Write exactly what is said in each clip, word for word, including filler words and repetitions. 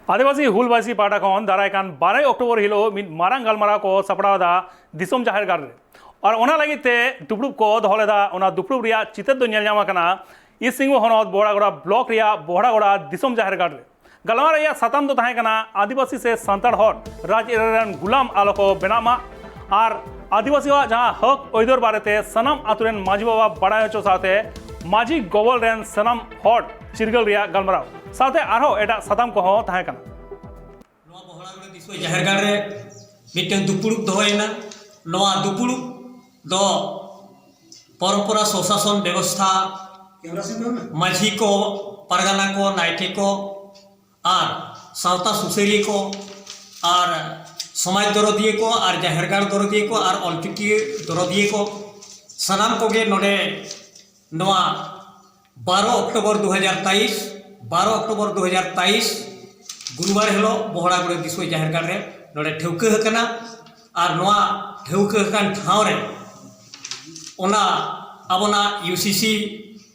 ᱟᱹᱫᱤᱵᱟᱹᱥᱤ ᱦᱩᱞ ᱵᱟᱭᱥᱤ ᱯᱟᱦᱴᱟ ᱠᱷᱚᱱ ᱫᱟᱨᱟᱭ ᱠᱟᱱ ᱵᱟᱨᱚᱭ ᱚᱠᱴᱳᱵᱚᱨ ᱦᱤᱞᱳᱜ ᱢᱤᱫ ᱢᱟᱨᱟᱝ ᱜᱟᱞᱢᱟᱨᱟᱣ ᱠᱚ ᱥᱟᱯᱲᱟᱣ ᱮᱫᱟ ᱫᱤᱥᱚᱢ ᱡᱟᱦᱮᱨ ᱜᱟᱲ ᱨᱮ᱾ ᱟᱨ ᱚᱱᱟ ᱞᱟᱹᱜᱤᱫ ᱛᱮ ᱫᱩᱯᱲᱩᱵ ᱠᱚ ᱫᱚᱦᱚ ᱞᱮᱫᱟ᱾ ᱚᱱᱟ ᱫᱩᱯᱲᱩᱵ ᱨᱮᱭᱟᱜ ᱪᱤᱛᱟᱹᱨ ᱫᱚ ᱧᱮᱞ ᱧᱟᱢ ᱟᱠᱟᱱᱟ ᱤᱥᱴ ᱥᱤᱝᱵᱷᱩᱢ ᱦᱚᱱᱚᱛ ᱵᱚᱦᱲᱟᱜᱚᱲᱟ ᱵᱞᱚᱠ ᱨᱮᱭᱟᱜ ᱵᱚᱦᱲᱟᱜᱚᱲᱟ ᱫᱤᱥᱚᱢ ᱡᱟᱦᱮᱨ ᱜᱟᱲ ᱨᱮ᱾ ᱜᱟᱞᱢᱟᱨᱟᱣ ᱨᱮᱭᱟᱜ ᱥᱟᱛᱟᱢ ᱫᱚ ᱛᱟᱦᱮᱸ ᱠᱟᱱᱟ ᱟᱹᱫᱤᱵᱟᱹᱥᱤ ᱥᱮ ᱥᱟᱱᱛᱟᱲ ᱦᱚᱲ ᱨᱟᱡᱽ ᱟᱹᱨᱤ ᱨᱮᱱ ᱜᱩᱞᱟᱢ ᱟᱞᱚ ᱠᱚ ᱵᱮᱱᱟᱜ ᱢᱟ᱾ ᱟᱨ ᱟᱹᱫᱤᱵᱟᱹᱥᱤᱣᱟᱜ ᱡᱟᱦᱟᱸ ᱦᱚᱠ ᱟᱹᱭᱫᱟᱹᱨ ᱵᱟᱨᱮᱛᱮ ᱥᱟᱱᱟᱢ ᱟᱛᱳ ᱨᱮᱱ ᱢᱟᱹᱡᱷᱤ ᱵᱟᱵᱟ ᱵᱟᱲᱟᱭ ᱦᱚᱪᱚ ᱥᱟᱶᱛᱮ ᱢᱟᱹᱡᱷᱤ ᱜᱚᱵᱚᱞ ᱨᱮᱱ ᱥᱟᱱᱟᱢ ᱦᱚᱲ ᱪᱤᱨᱜᱟᱹᱞ ᱨᱮᱭᱟᱜ ᱜᱟᱞᱢᱟᱨᱟᱣ ᱥᱟᱶᱛᱮ ᱟᱨᱦᱚᱸ ᱮᱴᱟᱜ ᱥᱟᱛᱟᱢ ᱠᱚᱦᱚᱸ ᱛᱟᱦᱮᱸ ᱠᱟᱱᱟ᱾ ᱱᱚᱣᱟ ᱵᱚᱦᱲᱟᱜᱚᱲᱟ ᱫᱤᱥᱚᱢ ᱡᱟᱦᱮᱨ ᱜᱟᱲ ᱨᱮ ᱢᱤᱫᱴᱟᱝ ᱫᱩᱯᱩᱲᱩᱵ ᱫᱚᱦᱚᱭᱮᱱᱟ᱾ ᱱᱚᱣᱟ ᱫᱩᱯᱩᱲᱩᱵ ᱫᱚ ᱯᱚᱨᱚᱢᱯᱚᱨᱟ ᱥᱚᱥᱟᱥᱚᱱ ᱵᱮᱵᱚᱥᱛᱷᱟ, ᱢᱟᱹᱡᱷᱤ ᱠᱚ, ᱯᱟᱨᱜᱟᱱᱟ ᱠᱚ, ᱱᱟᱭᱠᱮ ᱠᱚ ᱟᱨ ᱥᱟᱶᱛᱟ ᱥᱩᱥᱟᱹᱨᱤᱭᱟᱹ ᱠᱚ ᱟᱨ ᱥᱚᱢᱟᱡᱽ ᱫᱚᱨᱚᱫᱤᱭᱟᱹ ᱠᱚ ᱟᱨ ᱡᱟᱦᱮᱨ ᱜᱟᱲ ᱫᱚᱨᱚᱫᱤᱭᱟᱹ ᱠᱚ ᱟᱨ ᱚᱞᱪᱤᱠᱤ ᱫᱚᱨᱚᱫᱤᱭᱟᱹ ᱠᱚ ᱥᱟᱱᱟᱢ ᱠᱚᱜᱮ ᱱᱚᱰᱮ ᱱᱚᱣᱟ ᱵᱟᱨᱚ ᱚᱠᱴᱳᱵᱚᱨ ᱫᱩ ᱦᱟᱡᱟᱨ ᱛᱮᱭᱤᱥ, ᱵᱟᱨᱚ ᱚᱠᱴᱳᱵᱚᱨ ᱫᱩ ᱦᱟᱡᱟᱨ ᱛᱮᱭᱤᱥ ᱜᱩᱨᱩᱵᱟᱨ ᱦᱤᱞᱳᱜ ᱵᱚᱦᱲᱟᱜᱚᱲᱟ ᱫᱤᱥᱚᱢ ᱡᱟᱦᱮᱨ ᱜᱟᱲ ᱨᱮ ᱱᱚᱰᱮ ᱴᱷᱟᱹᱣᱠᱟᱹ ᱟᱠᱟᱱᱟ᱾ ᱟᱨ ᱱᱚᱣᱟ ᱴᱷᱟᱹᱣᱠᱟᱹ ᱟᱠᱟᱱ ᱴᱷᱟᱶ ᱨᱮ ᱚᱱᱟ ᱟᱵᱚᱱᱟᱜ ᱤᱭᱩ ᱥᱤ ᱥᱤ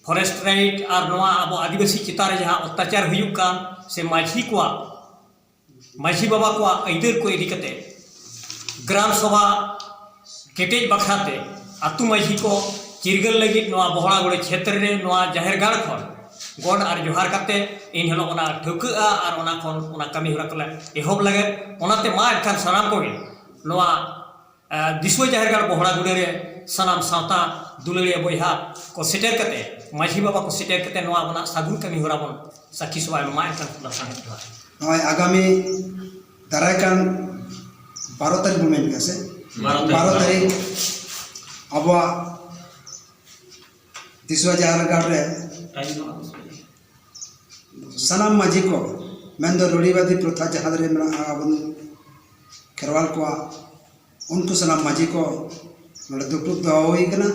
ᱯᱷᱚᱨᱮᱥᱴ ᱨᱟᱭᱤᱴ ᱟᱨ ᱱᱚᱣᱟ ᱟᱵᱚ ᱟᱹᱫᱤᱵᱟᱹᱥᱤ ᱪᱮᱛᱟᱱ ᱨᱮ ᱡᱟᱦᱟᱸ ᱚᱛᱛᱟᱪᱟᱨ ᱦᱩᱭᱩᱜ ᱠᱟᱱ ᱥᱮ ᱢᱟᱹᱡᱷᱤ ᱠᱚᱣᱟᱜ, ᱢᱟᱹᱡᱷᱤ ᱵᱟᱵᱟ ᱠᱚᱣᱟᱜ ᱟᱹᱭᱫᱟᱹᱨ ᱠᱚ ᱤᱫᱤ ᱠᱟᱛᱮ ᱜᱨᱟᱢ ᱥᱚᱵᱷᱟ ᱠᱮᱴᱮᱡ ᱵᱟᱠᱷᱨᱟ ᱛᱮ ᱟᱹᱛᱩ ᱢᱟᱹᱡᱷᱤ ᱠᱚ ᱪᱤᱨᱜᱟᱹᱞ ᱞᱟᱹᱜᱤᱫ ᱱᱚᱣᱟ ᱵᱚᱦᱲᱟᱜᱚᱲᱟ ᱪᱷᱮᱛᱨᱚ ᱨᱮ ᱱᱚᱣᱟ ᱡᱟᱦᱮᱨ ᱜᱟᱲ ᱠᱷᱚᱱ ᱜᱚᱰ ᱟᱨ ᱡᱚᱦᱟᱨ ᱠᱟᱛᱮ ᱮᱱ ᱦᱤᱞᱳᱜ ᱚᱱᱟ ᱴᱷᱟᱹᱣᱠᱟᱹᱜᱼᱟ ᱟᱨ ᱚᱱᱟ ᱠᱷᱚᱱ ᱚᱱᱟ ᱠᱟᱹᱢᱤ ᱦᱚᱨᱟ ᱠᱚᱞᱮ ᱮᱦᱚᱵ ᱞᱟᱹᱜᱤᱫ᱾ ᱚᱱᱟᱛᱮ ᱢᱟ ᱮᱱᱠᱷᱟᱱ ᱥᱟᱱᱟᱢ ᱠᱚᱜᱮ ᱱᱚᱣᱟ ᱟᱨ ᱫᱤᱥᱚ ᱡᱟᱦᱮᱨ ᱜᱟᱲ ᱵᱚᱦᱲᱟᱜᱚᱲᱟ ᱨᱮ ᱥᱟᱱᱟᱢ ᱥᱟᱶᱛᱟ ᱫᱩᱞᱟᱹᱲᱤᱭᱟᱹ ᱵᱚᱭᱦᱟ ᱠᱚ ᱥᱮᱴᱮᱨ ᱠᱟᱛᱮ, ᱢᱟᱹᱡᱷᱤ ᱵᱟᱵᱟ ᱠᱚ ᱥᱮᱴᱮᱨ ᱠᱟᱛᱮ ᱱᱚᱣᱟ ᱟᱵᱚᱱᱟᱜ ᱥᱟᱹᱜᱩᱱ ᱠᱟᱹᱢᱤ ᱦᱚᱨᱟ ᱵᱚᱱ ᱥᱟᱹᱠᱷᱤ ᱥᱚᱵᱷᱟᱭ ᱢᱟ᱾ ᱮᱱᱠᱷᱟᱱ ᱠᱷᱩᱞᱟᱹ ᱥᱟᱶᱦᱮᱫ ᱡᱚᱦᱟᱨ᱾ ᱱᱚᱜᱼᱚᱭ ᱟᱜᱟᱢᱤ ᱫᱟᱨᱟᱭ ᱠᱟᱱ ᱵᱟᱨᱚ ᱛᱟᱹᱨᱤᱠᱷ ᱵᱚᱱ ᱢᱮᱱ ᱜᱮᱭᱟ ᱥᱮ? ᱵᱟᱨᱚ ᱛᱟᱹᱨᱤᱠᱷ᱾ ᱵᱟᱨᱚ ᱛᱟᱹᱨᱤᱠᱷ ᱟᱵᱚᱣᱟᱜ ᱫᱤᱥᱚ ᱡᱟᱦᱮᱨ ᱜᱟᱲ ᱨᱮ ᱥᱟᱱᱟᱢ ᱢᱟᱹᱡᱷᱤ ᱠᱚ, ᱢᱮᱱᱫᱚ ᱨᱩᱲᱤᱵᱟᱫᱤ ᱯᱨᱚᱛᱷᱟ ᱡᱟᱦᱟᱸ ᱨᱮ ᱢᱮᱱᱟᱜᱼᱟ ᱟᱵᱚ ᱠᱷᱮᱨᱣᱟᱞ ᱠᱚᱣᱟᱜ, ᱩᱱᱠᱩ ᱥᱟᱱᱟᱢ ᱢᱟᱹᱡᱷᱤ ᱠᱚ ᱱᱚᱰᱮ ᱫᱩᱯᱲᱩᱵ ᱫᱚᱦᱚ ᱦᱩᱭ ᱠᱟᱱᱟ᱾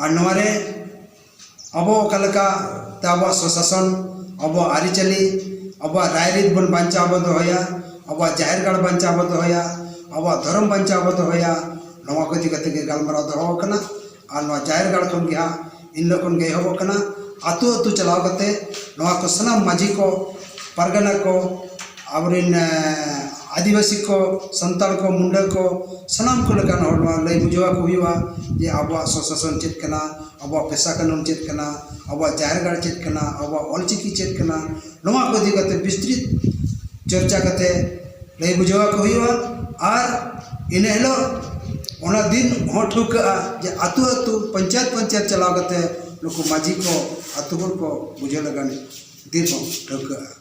ᱟᱨ ᱱᱚᱣᱟ ᱨᱮ ᱟᱵᱚ ᱚᱠᱟ ᱞᱮᱠᱟ ᱛᱮ ᱟᱵᱚᱣᱟᱜ ᱥᱚᱥᱟᱥᱚᱱ, ᱟᱵᱚᱣᱟᱜ ᱟᱹᱨᱤᱪᱟᱹᱞᱤ, ᱟᱵᱚᱣᱟᱜ ᱨᱟᱭᱨᱤᱛ ᱵᱚᱱ ᱵᱟᱧᱪᱟᱣ ᱵᱚ ᱫᱚᱦᱚᱭᱟ, ᱟᱵᱚᱣᱟᱜ ᱡᱟᱦᱮᱨ ᱜᱟᱲ ᱵᱟᱧᱪᱟᱣ ᱵᱚ ᱫᱚᱦᱚᱭᱟ, ᱟᱵᱚᱣᱟᱜ ᱫᱷᱚᱨᱚᱢ ᱵᱟᱧᱪᱟᱣ ᱵᱚ ᱫᱚᱦᱚᱭᱟ, ᱱᱚᱣᱟ ᱠᱚ ᱤᱫᱤ ᱠᱟᱛᱮ ᱜᱮ ᱜᱟᱞᱢᱟᱨᱟᱣ ᱫᱚᱦᱚ ᱟᱠᱟᱱᱟ᱾ ᱟᱨ ᱱᱚᱣᱟ ᱡᱟᱦᱮᱨ ᱜᱟᱲ ᱠᱷᱚᱱ ᱜᱮ ᱦᱟᱸᱜ ᱤᱱ ᱦᱤᱞᱳᱜ ᱠᱷᱚᱱ ᱜᱮ ᱮᱦᱚᱵᱚᱜ ᱠᱟᱱᱟ᱾ ᱟᱹᱛᱩ ᱟᱹᱛᱩ ᱪᱟᱞᱟᱣ ᱠᱟᱛᱮ ᱱᱚᱣᱟ ᱠᱚ ᱥᱟᱱᱟᱢ ᱢᱟᱹᱡᱷᱤ ᱠᱚ, ᱯᱟᱨᱜᱟᱱᱟ ᱠᱚ, ᱟᱵᱚᱨᱮᱱ ᱟᱹᱫᱤᱵᱟᱹᱥᱤ ᱠᱚ, ᱥᱟᱱᱛᱟᱲ ᱠᱚ, ᱢᱩᱱᱰᱟᱹ ᱠᱚ, ᱥᱟᱱᱟᱢ ᱠᱚ ᱞᱮᱠᱟᱱ ᱦᱚᱲ ᱱᱚᱣᱟ ᱞᱟᱹᱭ ᱵᱩᱡᱷᱟᱹᱣ ᱟᱠᱚ ᱦᱩᱭᱩᱜᱼᱟ ᱡᱮ ᱟᱵᱚᱣᱟᱜ ᱥᱚᱥᱟᱥᱚᱱ ᱪᱮᱫ ᱠᱟᱱᱟ, ᱟᱵᱚᱣᱟᱜ ᱯᱮᱥᱟ ᱠᱟᱹᱱᱩᱱ ᱪᱮᱫ ᱠᱟᱱᱟ, ᱟᱵᱚᱣᱟᱜ ᱡᱟᱦᱮᱨ ᱜᱟᱲ ᱪᱮᱫ ᱠᱟᱱᱟ, ᱟᱵᱚᱣᱟᱜ ᱚᱞᱪᱤᱠᱤ ᱪᱮᱫ ᱠᱟᱱᱟ, ᱱᱚᱣᱟ ᱠᱚ ᱤᱫᱤ ᱠᱟᱛᱮ ᱵᱤᱥᱛᱨᱤᱛ ᱪᱚᱨᱪᱟ ᱠᱟᱛᱮ ᱞᱟᱹᱭ ᱵᱩᱡᱷᱟᱹᱣ ᱟᱠᱚ ᱦᱩᱭᱩᱜᱼᱟ᱾ ᱟᱨ ᱤᱱᱟᱹ ᱦᱤᱞᱳᱜ ᱚᱱᱟ ᱫᱤᱱ ᱦᱚᱸ ᱴᱷᱟᱹᱣᱠᱟᱹᱜᱼᱟ ᱡᱮ ᱟᱹᱛᱩ ᱟᱹᱛᱩ, ᱯᱚᱧᱪᱟᱭᱮᱛ ᱯᱚᱧᱪᱟᱭᱮᱛ ᱪᱟᱞᱟᱣ ᱠᱟᱛᱮ ᱱᱩᱠᱩ ᱢᱟᱹᱡᱷᱤ ᱠᱚ, ᱟᱹᱛᱩ ᱦᱚᱲ ᱠᱚ ᱵᱩᱡᱷᱟᱹᱣ ᱞᱟᱹᱜᱤᱫ ᱫᱤᱱ ᱦᱚᱸ ᱴᱷᱟᱹᱣᱠᱟᱹᱜᱼᱟ᱾